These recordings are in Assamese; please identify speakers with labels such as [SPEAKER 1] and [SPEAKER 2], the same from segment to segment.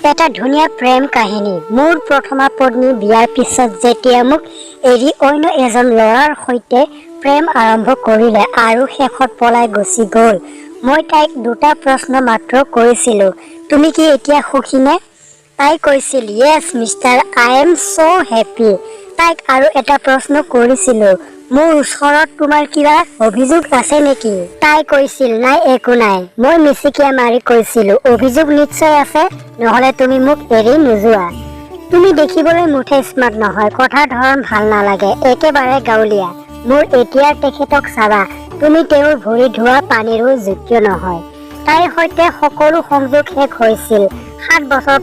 [SPEAKER 1] এটা ধুনীয়া প্ৰেম কাহিনী। মোৰ প্ৰথমা পত্নী বিয়াৰ পিছত যেতিয়া মোক এৰি অন্য এজন ল'ৰাৰ সৈতে প্ৰেম আৰম্ভ কৰিলে আৰু শেষত পলাই গুচি গ'ল, মই তাইক দুটা প্ৰশ্ন মাত্ৰ কৰিছিলোঁ, "তুমি কি এতিয়া সুখী নে?" তাই কৈছিল, "Yes, mister, I am so happy." তাইক আৰু এটা প্ৰশ্ন কৰিছিলোঁ, "মোৰ ওচৰত তোমাৰ কিবা অভিযোগ আছে নেকি?" তাই কৈছিল, "নাই, একো নাই।" মই মিচিকিয়া মাৰি কৈছিলোঁ, "অভিযোগ নিশ্চয় আছে, নহ'লে তুমি মোক এৰি নোযোৱা। তুমি দেখিবলৈ মুঠে স্মাৰ্ট নহয়, কথাৰ ধৰণ ভাল নালাগে, একেবাৰে গাঁৱলীয়া। মোৰ এতিয়াৰ তেখেতক চাবা, তুমি তেওঁৰ ভৰি ধোৱা পানীৰো যোগ্য নহয়।" তাইৰ সৈতে সকলো সংযোগ শেষ হৈছিল। 7 বছৰ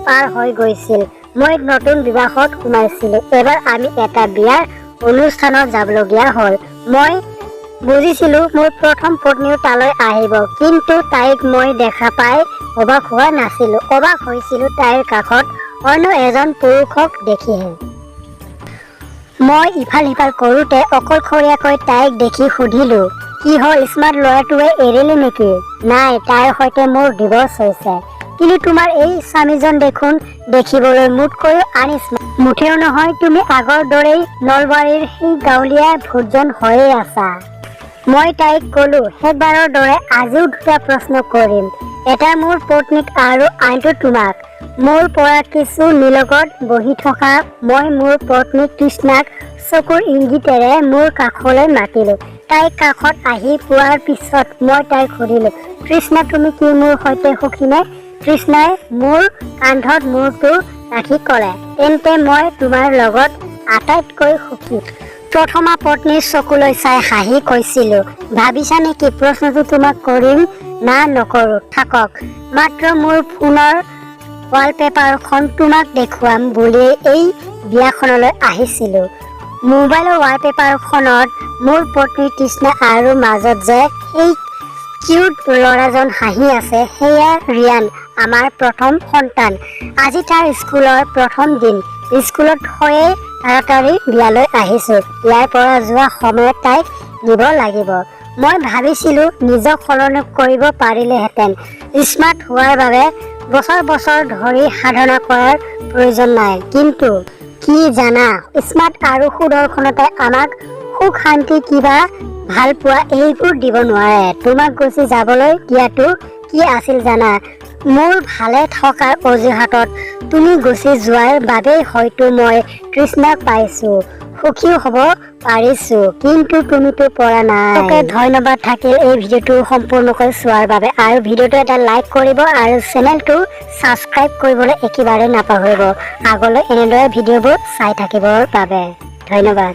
[SPEAKER 1] পাৰ হৈ গৈছিল। মই নতুন বিবাহত সোমাইছিলো। এবাৰ আমি এটা বিয়াৰ অনুষ্ঠানত যাবলগীয়া হ'ল। মই বুজিছিলো মোৰ প্ৰথম পত্নীও তালৈ আহিব, কিন্তু তাইক মই দেখা পাই অবাক হোৱা নাছিলো। অবাক হৈছিলো তাইৰ কাষত অন্য এজন পুৰুষক দেখিহে। মই ইফাল সিফাল কৰোঁতে অকলশৰীয়াকৈ তাইক দেখি সুধিলো, "কি হ'ল, স্মাৰ্ট ল'ৰাটোৱে এৰিলে নেকি?" "নাই, তাইৰ সৈতে মোৰ ডিভৰ্চ হৈছে।" "কিন্তু তোমাৰ এই স্বামীজন দেখোন দেখিবলৈ মোতকৈও আনস্মাৰ্ট।" "মুঠেও নহয়, তুমি আগৰ দৰেই নলবাৰীৰ সেই গাঁৱলীয়া ভূতজন হৈয়ে আছা।" মই তাইক ক'লো, "শেষবাৰৰ দৰে আজিও দুটা প্ৰশ্ন কৰিম, এটা মোৰ পত্নীক আৰু আনটো তোমাক।" মোৰ পৰা কিছু নিলগত বহি থকা মই মোৰ পত্নী তৃষ্ণাক চকুৰ ইংগিতেৰে মোৰ কাষলৈ মাতিলো। তাইৰ কাষত আহি পোৱাৰ পিছত মই তাইক সুধিলো, "তৃষ্ণা, তুমি কি মোৰ সৈতে সুখী নে?" তৃষ্ণাই মোৰ কান্ধত মূৰটো ৰাখি ক'লে, "তেন্তে মই তোমাৰ লগত আটাইতকৈ সুখী।" প্ৰথমা পত্নীৰ চকুলৈ চাই হাঁহি কৈছিলো, "ভাবিছা নেকি প্ৰশ্নটো তোমাক কৰিম না নকৰো? থাকক, মাত্ৰ মোৰ ফোনৰ ৱালপেপাৰখন তোমাক দেখুৱাম বুলিয়েই এই বিয়াখনলৈ আহিছিলো। মোবাইলৰ ৱালপেপাৰখনত মোৰ পত্নী তৃষ্ণা আৰু মাজত যে সেই কিউট ল'ৰাজন হাঁহি আছে, সেয়া ৰিয়ান, আমাৰ প্ৰথম সন্তান। আজি তাৰ স্কুলৰ প্ৰথম দিন। স্কুলত থৈয়ে তাড়াতাড়ি বিয়ালৈ আহিছো। ইয়াৰ পৰা যোৱা সময়ত তাইক নিব লাগিব।" মই ভাবিছিলো নিজক সলনি কৰিব পাৰিলেহেঁতেন। স্মাৰ্ট হোৱাৰ বাবে বছৰ বছৰ ধৰি সাধনা কৰাৰ প্ৰয়োজন নাই। কিন্তু কি জানা, স্মাৰ্ট আৰু সুদৰ্শনতাই আমাক সুখ, শান্তি, কিবা ভাল পোৱা এইবোৰ দিব নোৱাৰে। তোমাক গুচি যাবলৈ দিয়াটো কি আছিল জানা? মোৰ ভালে থকাৰ অজুহাতত তুমি গুচি যোৱাৰ বাবেই হয়তো মই তৃষ্ণাক পাইছো, সুখীও হ'ব পাৰিছো, কিন্তু তুমিতো পৰা নাই। অ'কে, ধন্যবাদ থাকিল এই ভিডিঅ'টো সম্পূৰ্ণকৈ চোৱাৰ বাবে আৰু ভিডিঅ'টো এটা লাইক কৰিব আৰু চেনেলটো ছাবস্ক্ৰাইব কৰিবলৈ একেবাৰে নাপাহৰিব, আগলৈ এনেদৰে ভিডিঅ'বোৰ চাই থাকিবৰ বাবে। ধন্যবাদ।